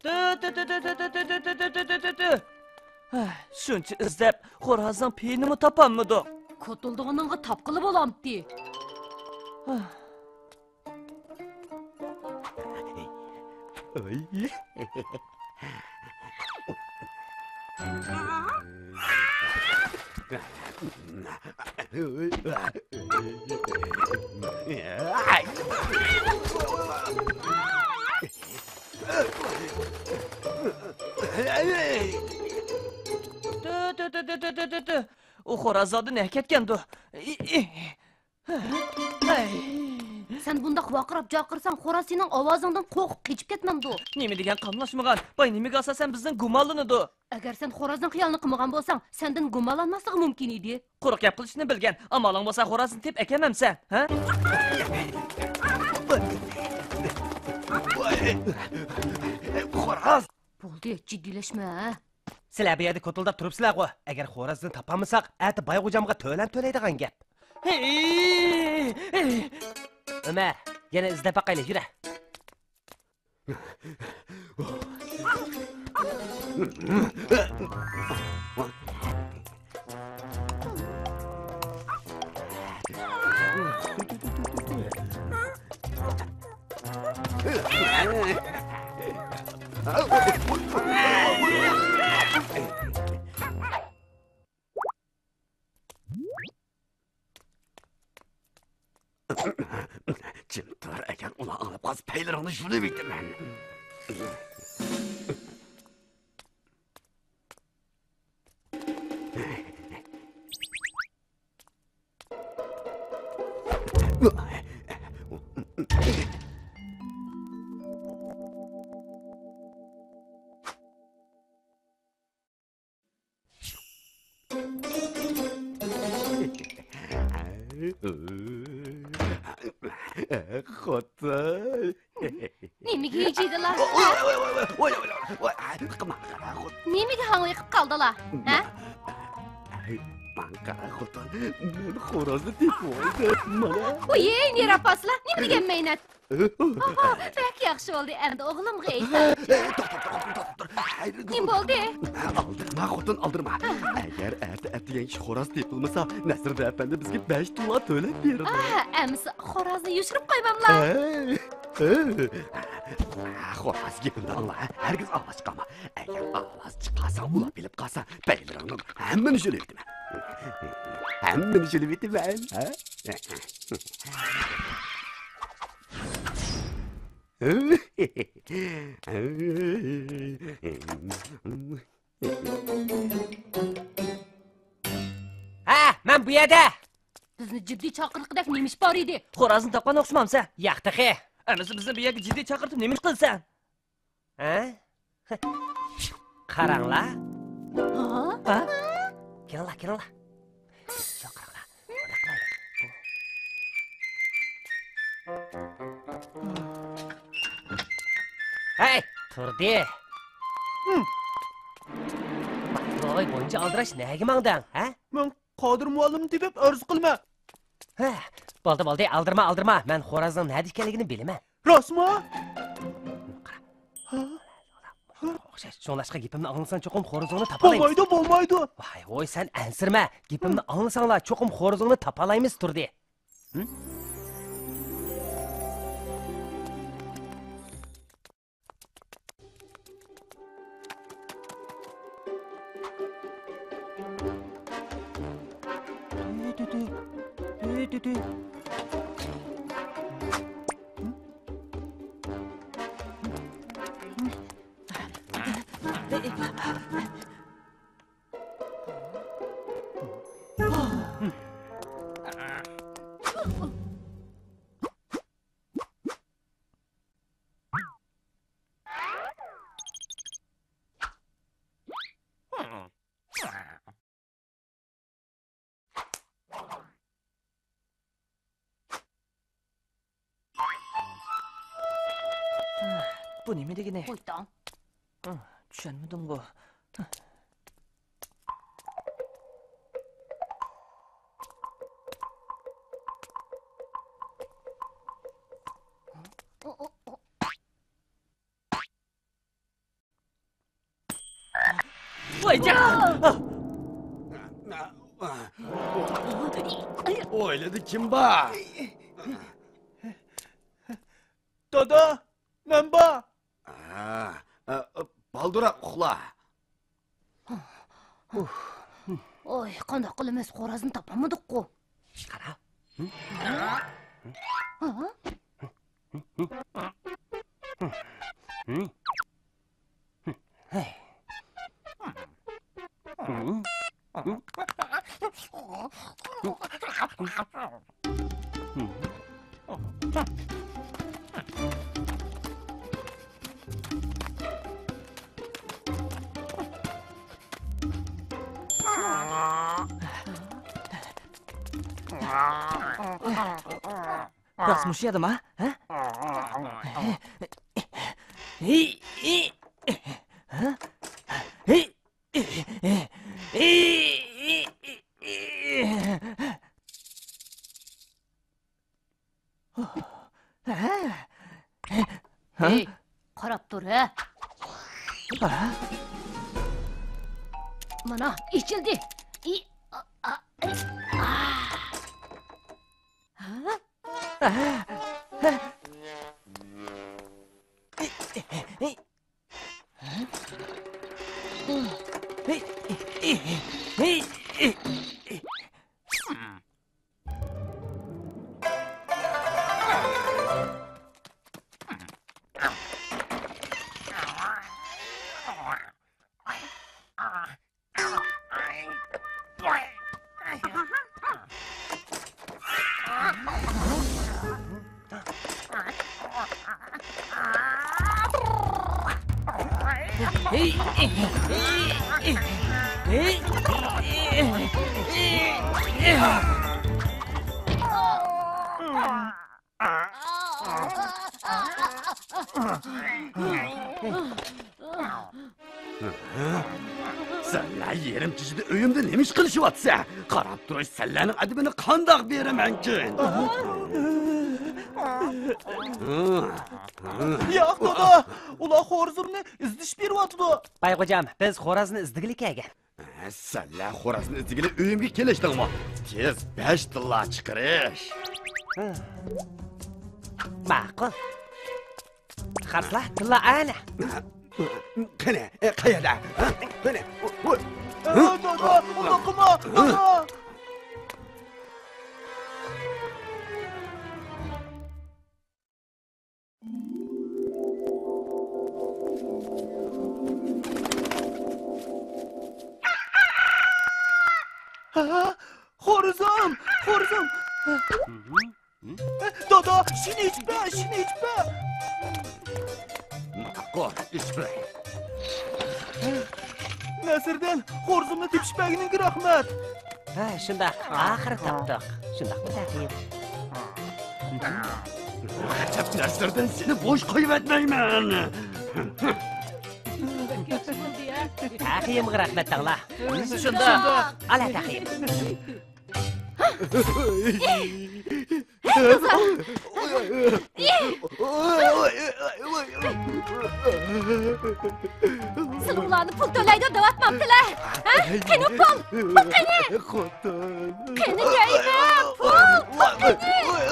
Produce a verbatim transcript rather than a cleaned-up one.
تۈ، تۈ، تۈ. ھە، شۇنچە ئىزدەپ، خورازنىڭ پېيىنىمۇ تاپالمىدۇق. كوتۇلدىغىنىڭغا تاپقىلى بولامتى؟ ھە. ئۆي. تۈ، تۈ، تۈ. ئۇ خورازلاردىن نەگە كەتكەندۇ؟ ئى، ئى. ھەي. سەن بۇنداق ۋارقىراپ جارقىرىساڭ، خوراز سېنىڭ ئاۋازىڭدىن قورقۇپ قېچىپ كەتمەمدۇ؟ نېمە دېگەن قاملاشمىغان؟ باي نېمىگە ئاساسەن بىزدىن گۇمانلىنىدۇ؟ ئەگەر سەن خورازنىڭ خىيالىنى قىلمىغان بولساڭ، سەندىن گۇمانلانماسلىقى مۇمكىن ئىدى. قۇرۇق گەپ قىلىشنى بىلگەن، ئامالىڭ بولسا خورازنى تېپىپ ئەكەلمەمسەن، ھە؟ خوراز! بولدى، جىددىيلەشمە، ھە؟ سىلەر بۇ يەردە كوتۇلداپ تۇرۇپسىلەرغۇ. ئەگەر خورازنى تاپالمىساق، ئەتە باي غوجامغا تۆلەم تۆلەيدىغان گەپ. ھېي! ئۆمەر، يەنە ئىزدەپ باقايلى، يۈرە. جىم تۇر، ئەگەر ئۇلار ئاڭلاپ قالسا، پەيلىرىڭنى يۇلۇۋېتىمەن. خوتۇن. نېمىگە ھىجىيدىلا؟ ۋاي، ۋاي، ۋاي، ۋاي، ۋاي، ۋاي، ۋاي، ۋاي، قىلما، قارا خوتۇن. نېمىگە ھاڭۋېقىپ قالدىلا؟ ھە؟ ماڭا قارا خوتۇن، مەن خورازنى تېپىۋالدىم، مانا. ۋوي، نېرى ئاپارسىلا؟ نېمە دېگەن مەينەت؟ ئاھا، بەك ياخشى بولدى، ئەمدى ئوغلۇمغا ئېيتايچۇ. ئەي، توختا، توختا، توختا، توختا. نېمە بولدى؟ ئالدىرىما، خوتۇن، ئالدىرىما. ئەگەر ئەتە ئەتىگەن خوراز تېپىلمىسا، نەسىردىن ئەپەندى بىزگە بەش تۇلا تۆلەپ بېرىدۇ. ئاھ، ئەمىسە خورازنى يوشۇرۇپ قويماملا؟ ئەي، ئەي. خوراز، گېپىمنى ئاڭلا، ھەرگىز ئاۋاز چىقارما. ئەگەر ئاۋاز چىقارساڭ، ئۇلار بىلىپ قالسا، پەيلىرىڭنىڭ ھەممىنى يۇلۇۋېتىمەن. ھەممىنى يۇلۇۋېتىمەن، ھە؟ ھە، مەن بۇ يەردە! بىزنى جىددىي چاقىرتقۇدەك نېمە ئىش بار ئىدى؟ خورازنى تاپقان ئوخشىمامسەن؟ ياق تېخى! ئەمىسە بىزنى بۇ يەرگە جىددىي چاقىرتىپ نېمە ئىش قىلىسەن؟ ھە؟ قاراڭلار. ھا؟ ھا؟ كېلىڭلار، كېلىڭلار. شۇ قاراڭلار. مۇنداق قىلايلى. ھەي، تۇردى. ۋاي، بۇنچە ئالدىراش نەگە ماڭدىڭ، ھە؟ مەن قادىر مۇئەللىمنى تېپىپ ئەرز قىلىمەن. ھە، بولدى، بولدى، ئالدىرىما، ئالدىرىما. مەن خورازنىڭ نەدە ئىكەنلىكىنى بىلىمەن. راستمۇ؟ قارا. ھا؟ ئوخشاش. شۇڭلاشقا گېپىمنى ئاڭلىساڭ، چوقۇم خورزۇڭنى تاپالايمىز. بولمايدۇ، بولمايدۇ. ۋاي، ۋوي، سەن ئەنسىرىمە. گېپىمنى ئاڭلىساڭلار، چوقۇم خورزۇڭنى تاپالايمىز، تۇردى. ھە؟ بۇ نېمە دېگىنى؟ قويتاڭ. چۈشەنمىدىمغۇ. ئايجان! ھويلىدا كىم بار؟ دادا، مەن بار. ھە، ئە، بالدۇراق ئۇخلا. ۋاي، قانداق قىلىمىز، خورازنى تاپالمىدۇققۇ. قارا. ھە؟ راست مۇشۇ يەردىما؟ ھە؟ ھەي، قاراپ تۇر، ھە. مانا، ئېچىلدى. ئى، ئا، ئا، ئى، ئا. ھە؟ سەنلەر يېرىم كېچىدە ئۆيۈمدە نېمە ئىش قىلىشىۋاتىسەن؟ قاراپ تۇرۇش سەنلەرنىڭ ئەدىپىنى قانداق بېرىمەنكىن؟ ياق، دادا، ئۇلار خورزۇمنى ئىزدىشىپ بېرىۋاتىدۇ. بايغوجام، بىز خورازنى ئىزدىگىلى كەلگەن. سەنلەر خورازنى ئىزدىگىلى ئۆيۈمگە كېلىشتىڭمۇ؟ تېز بەش تىللا چىقىرىش. ماقۇل. خەرجلە، تىللا ئەنە. قېنى، قەيەردە؟ قېنى. دادا، ئۇنداق قىلما. ھا، خورزۇم، خورزۇم. دادا، شۇنى ئىچىپ بەر، شۇنى ئىچىپ بەر. ماقۇل، ئىچىپ بەر. نەسىردىن، خورزۇمنى تېپىشىپ بەرگىنىڭگە رەھمەت. ھە، شۇنداق، ئاخىرى تاپتۇق. شۇنداقمۇ تەقىيىم؟ رەجەپ، نەسىردىن، سېنى بوش قويۇۋەتمەيمەن. تەقىيىمغا رەھمەت دەڭلار. شۇنداق. ئالا تەقىيىم. سىلەر ئۇلارنى پۇل تۆلەيدۇ دەۋاتمامتىلە؟ ھە؟ قېنى پۇل؟ پۇل قېنى؟ قېنى دەيمەن، پۇل، پۇل قېنى؟